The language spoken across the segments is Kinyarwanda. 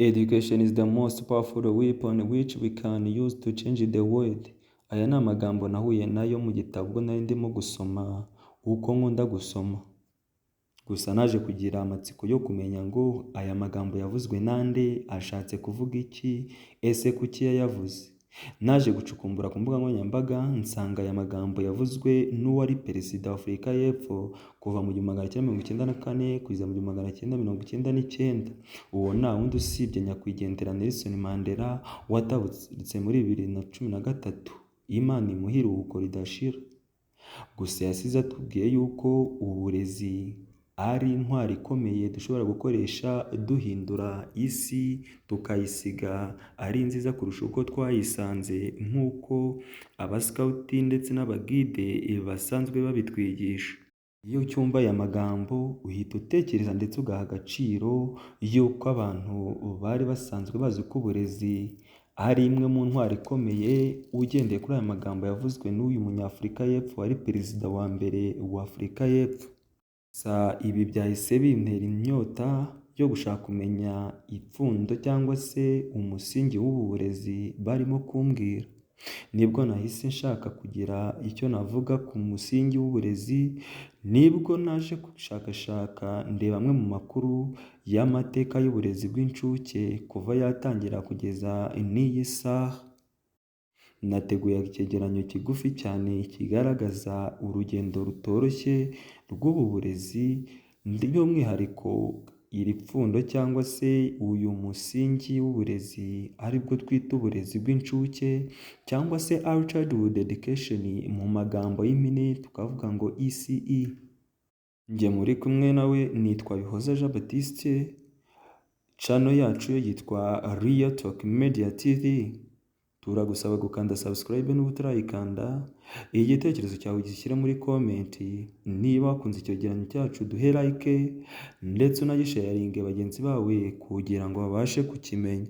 "Education is the most powerful weapon which we can use to change the world." Aya ni amagambo nahuye nayo mu gitabo ubwo nari ndimo gusoma, uko nkunda gusoma. Gusa naje kugira amatsiko yo kumenya ngo aya magambo yavuzwe nande, ashatse kuvuga iki, ese kuki yayavuze? Naje gucukumbura ku mbuga nkoranyambaga, nsanga aya magambo yavuzwe n'uwari perezida wa Afurika y'Epfo kuva mu 1994 kugeza mu 1999. Uwo nta wundi usibye nyakwigendera Nelson Mandela watabarutse muri 2013. Imana imuhe iruhuko ridashira. Gusa yasize atubwiye yuko uburezi ari intwaro ikomeye dushobora gukoresha duhindura isi, tukayisiga ari nziza kurusha uko twayisanze, nk'uko abasikawuti ndetse n'abagide basanzwe babitwigisha. Iyo ucyumva aya magambo, uhita utekereza ndetse ugaha agaciro y'uko abantu bari basanzwe bazi ko uburezi ari imwe mu ntwaro ikomeye, ugendeye kuri aya magambo yavuzwe n'uyu munyafurika y'Epfo wari perezida wa mbere wa Afurika y'Epfo. Gusa ibi byahise bintera inyota yo gushaka kumenya ipfundo cyangwa se umusingi w'ubu burezi barimo kumbwira. Nibwo nahise nshaka kugira icyo navuga ku musingi w'uburezi, nibwo naje gushakashaka ndeba amwe mu makuru y'amateka y'uburezi bw'incuke kuva yatangira kugeza n'iyi saha. Nateguye icyegeranyo kigufi cyane kigaragaza urugendo rutoroshye rw'ubu burezi, by'umwihariko iri pfundo cyangwa se uyu musingi w'uburezi aribwo twita uburezi bw'incuke cyangwa se Early Childhood Education, mu magambo y'impine tukavuga ngo ECE. Njye muri kumwe nawe nitwa Bihoza Jean Baptiste, channel yacu yitwa Real Talk Media TV. Turagusaba gukanda subscribe niba utarayikanda, igitekerezo cyawe gishyire muri comment, niba wakunze icyegeranyo cyacu duhe like ndetse unagisharinge bagenzi bawe kugira ngo babashe kukimenya.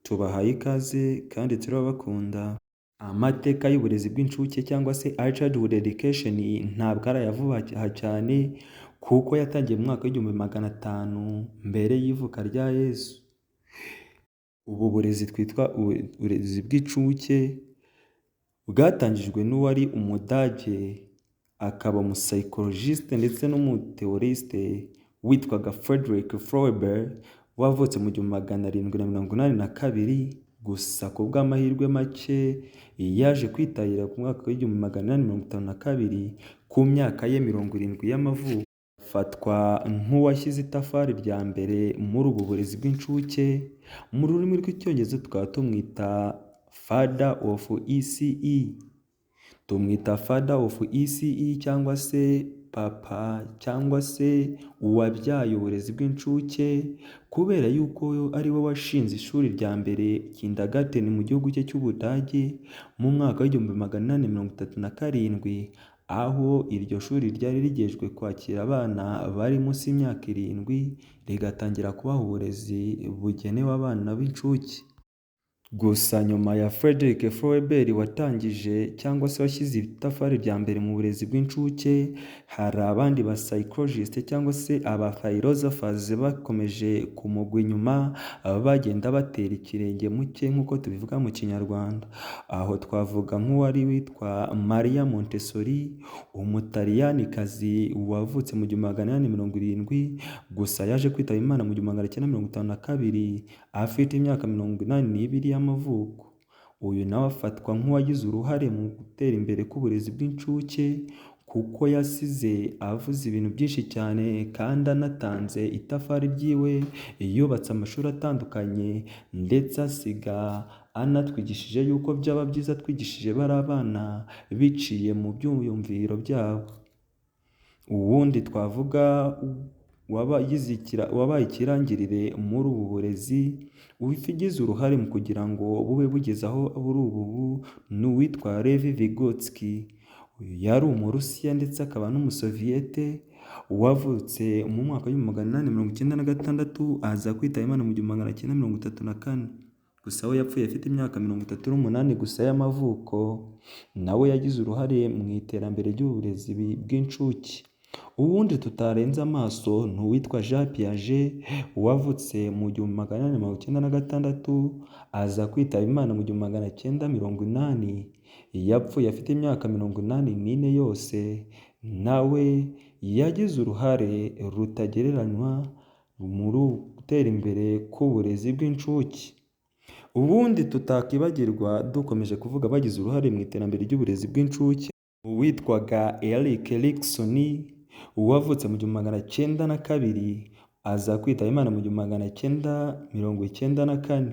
Tubahaye ikaze kandi turabakunda. Amateka y'uburezi bw'incuke cyangwa se Early Childhood Education ntabwo ari aya vuba aha cyane, kuko yatangiye mu mwaka w'1500 mbere y'ivuka rya Yesu. Ubu burezi twitwa uburezi bw'incuke bwatangijwe n'uwari Umudage, akaba umupsychologiste ndetse n'umuthéoriste witwaga Friedrich Froebel, wavutse mu 1782. Gusa ku bw'amahirwe make yaje kwitahira ku mwaka w'1852 ku myaka ye 70 y'amavuko. Afatwa nk'uwashyize itafari rya mbere muri ubu burezi bw'incuke, mu rurimi rw'Icyongereza tukaba tumwita Father of ECE. Tumwita Father of ECE cyangwa se papa cyangwa se uwabyaye uburezi bw'incuke, kubera yuko ari we washinze ishuri rya mbere, kindergarten, mu gihugu cye cy'Ubudage mu mwaka w'1837, aho iryo shuri ryari rigejwe kwakira abana bari munsi y'imyaka 7, rigatangira kubaha uburezi bugenewe abana b'incuke. Gusa nyuma ya Friedrich Froebel watangije cyangwa se washyize itafari rya mbere mu burezi bw'incuke, hari abandi ba psychologist cyangwa se aba philosophers bakomeje kumugwa inyuma, bagenda batera ikirenge mu cye nk'uko tubivuga mu Kinyarwanda. Aho twavuga nk'uwari witwa Maria Montessori, Umutaliyanikazi wavutse mu 1870, gusa yaje kwitaba Imana mu 1952 afite imyaka 82 y'amavuko. Uyu nawe afatwa nk'uwagize uruhare mu gutera imbere k'uburezi bw'incuke, kuko yasize avuze ibintu byinshi cyane kandi anatanze itafari ryiwe, yubatse amashuri atandukanye, ndetse asiga anatwigishije yuko byaba byiza twigishije bari abana biciye mu byiyumviro byabo. Uwundi twavuga wabaye ikirangirire muri ubu burezi, ugize uruhare mu kugira ngo bube bugeze aho buri ubu, ni uwitwa Lev Vygotsky. Uyu yari Umurusiya ndetse akaba n'Umusoviyete, wavutse mu mwaka w'1896, aza kwitaba Imana mu 1934. Gusa we yapfuye afite imyaka 38 gusa y'amavuko. Nawe yagize uruhare mu iterambere ry'uburezi bw'incuke. Uwundi tutarenze amaso ni uwitwa Jean Piaget, wavutse mu 1896, aza kwitaba Imana mu 1980, yapfuye afite imyaka 84 yose, nawe yagize uruhare rutagereranywa muri gutera imbere k'uburezi bw'incuke. Ubundi tutakwibagirwa dukomeje kuvuga bagize uruhare mu iterambere ry'uburezi bw'incuke, uwitwaga Erik Erikson, wavutse mu 1902, aza kwitaba Imana mu 1994.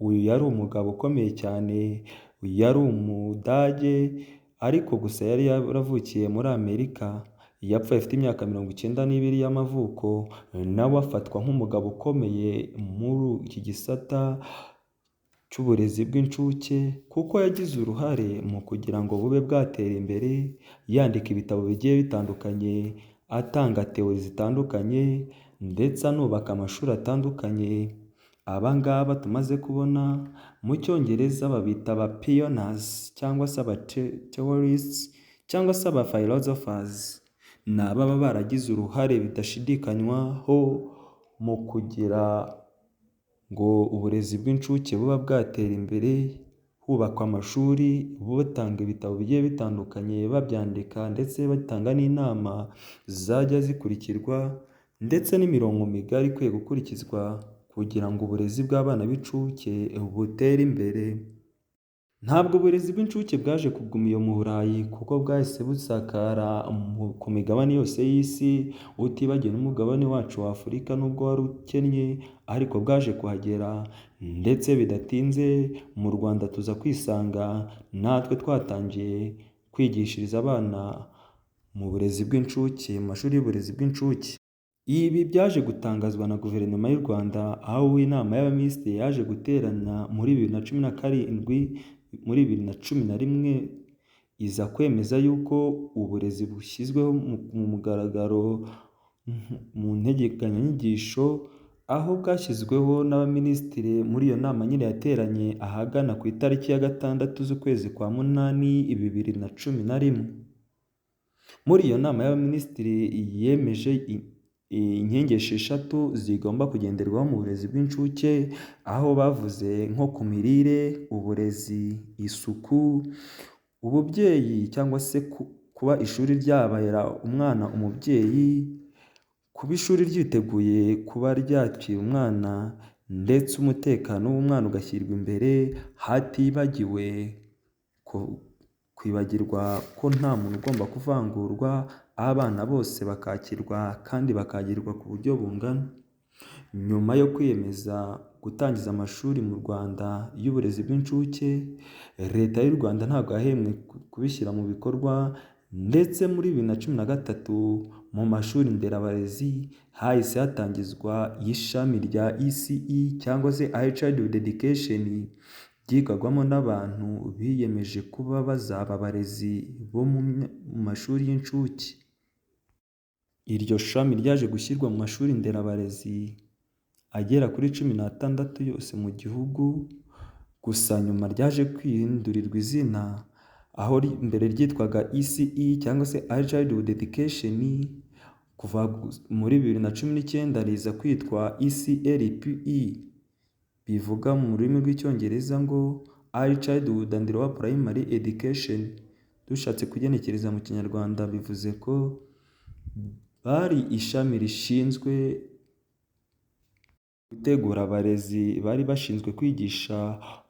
Uyu yari umugabo ukomeye cyane, yari umudage ariko gusa yari yaravukiye muri Amerika, yapfuye afite imyaka 92 y'amavuko, nawe afatwa nk'umugabo ukomeye muri iki gisata cy'uburezi bw'incuke kuko yagize uruhare mu kugira ngo bube bwatera imbere, yandika ibitabo bigiye bitandukanye, atanga tewori zitandukanye ndetse anubaka amashuri atandukanye. Aba ngaba tumaze kubona mu cyongereza babita aba pioneers cyangwa se aba theorists cyangwa se aba philosophers. Ni ababa baragize uruhare bidashidikanywaho mu kugira ngo uburezi bw'incuke buba bwatera imbere, hubakwa amashuri, batanga ibitabo bigiye bitandukanye babyandika ndetse batanga n'inama zajya zikurikirwa ndetse n'imirongo migari ikwiye gukurikizwa kugira ngo uburezi bw'abana b'incuke butere imbere. Ntabwo uburezi bw'incuke bwaje kuguma iyo mu Burayi kuko bwahise busakara ku migabane yose y'isi, utibagiwe n'umugabane wacu wa Afurika nubwo wari ukennye ariko bwaje kuhagera, ndetse bidatinze mu Rwanda tuza kwisanga natwe twatangiye kwigishiriza abana mu burezi bw'incuke, mu mashuri y'uburezi bw'incuke. Ibi byaje gutangazwa na Guverinoma y'u Rwanda, aho inama y'Abaminisitiri yaje guterana muri 2017, muri 2011 iza kwemeza yuko uburezi bushyizweho mu mugaragaro mu nteganyanyigisho, aho bwashyizweho n'abaminisitiri muri iyo nama nyine yateranye ahagana ku itariki ya 6 z'ukwezi kwa 8 2011. Muri iyo nama y'abaminisitiri yemeje inkingi 6 zigomba kugenderwaho mu burezi bw'incuke, aho bavuze nko ku mirire, uburezi, isuku, ububyeyi cyangwa se kuba ishuri ryabera umwana umubyeyi, kuba ishuri ryiteguye kuba ryakira umwana ndetse umutekano w'umwana ugashyirwa imbere, hatibagiwe kwibagirwa ko nta muntu ugomba kuvangurwa, abana bose bakakirwa kandi bakagirwa ku buryo bungana. Nyuma yo kwiyemeza gutangiza amashuri mu Rwanda y'uburezi bw'incuke, Leta y'u Rwanda ntabwo yahwemye kubishyira mu bikorwa, ndetse muri 2013 mu mashuri nderabarezi hahise hatangizwa ishami rya ECE cyangwa se Early Childhood Education, ryigwagamo n'abantu biyemeje kuba bazaba abarezi bo mu mashuri y'incuke. Iryo shami ryaje gushyirwa mu mashuri nderabarezi agera kuri 16 yose mu gihugu, gusa nyuma ryaje kwihindurirwa izina, aho mbere ryitwaga ECE cyangwa se Early Childhood Education, kuva muri 2019 riza kwitwa ECLPE, bivuga mu rurimi rw'icyongereza ngo Early Childhood and Lower Primary Education. Dushatse kugenekereza mu kinyarwanda bivuze ko bari ishami rishinzwe gutegura abarezi bari bashinzwe kwigisha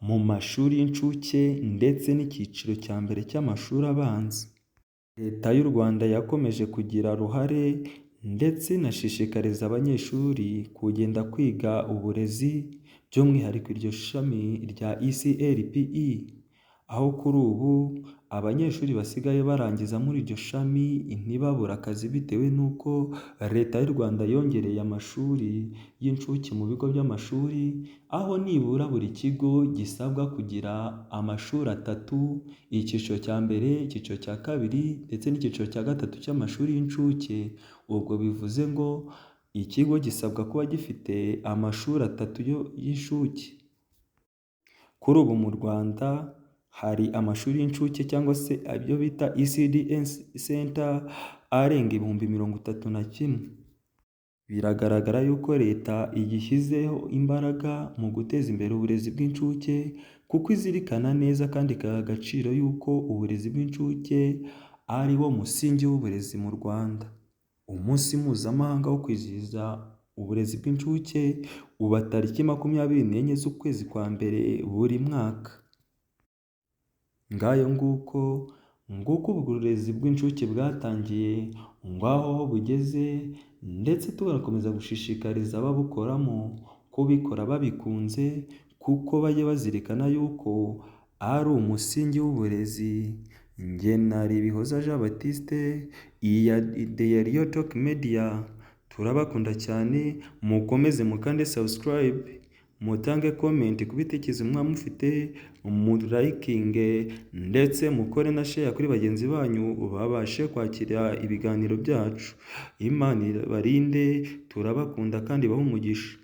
mu mashuri y'incuke ndetse n'icyiciro cya mbere cy'amashuri abanza. Leta y'u Rwanda yakomeje kugira uruhare ndetse inashishikariza abanyeshuri kugenda kwiga uburezi, by'umwihariko iryo shami rya ECLPE, aho kuri ubu abanyeshuri basigaye barangiza muri iryo shami ntibabure akazi bitewe n'uko Leta y'u Rwanda yongereye amashuri y'incuke mu bigo by'amashuri, aho nibura buri kigo gisabwa kugira amashuri 3, icyiciro cya mbere, icyiciro cya kabiri ndetse n'icyiciro cya gatatu cy'amashuri y'incuke. Ubwo bivuze ngo ikigo gisabwa kuba gifite amashuri 3 y'incuke. Kuri ubu mu Rwanda hari amashuri y'incuke cyangwa se ibyo bita ECD Center arenga 31,000. Biragaragara yuko leta igishyizeho imbaraga mu guteza imbere uburezi bw'incuke, kuko izirikana neza kandi ikaha agaciro yuko uburezi bw'incuke ari wo musingi w'uburezi mu Rwanda. Umunsi mpuzamahanga wo kwizihiza uburezi bw'incuke uba tariki 24 z'ukwezi kwa mbere buri mwaka. Ngayo nguko, nguko uburezi bw'incuke bwatangiye, ngaho aho bugeze, ndetse tunakomeza gushishikariza ababukoramo kubikora babikunze, kuko bajye bazirikana yuko ari umusingi w'uburezi. Njye nari Bihoza Jean Baptiste, iyi ya The Real Talk Media, turabakunda cyane, mukomeze mukande subscribe, mutange comment ku bitekerezo mwaba mufite, murayikinge ndetse mukore na share kuri bagenzi banyu babashe kwakira ibiganiro byacu. Imana ibarinde, turabakunda kandi ibahe umugisha.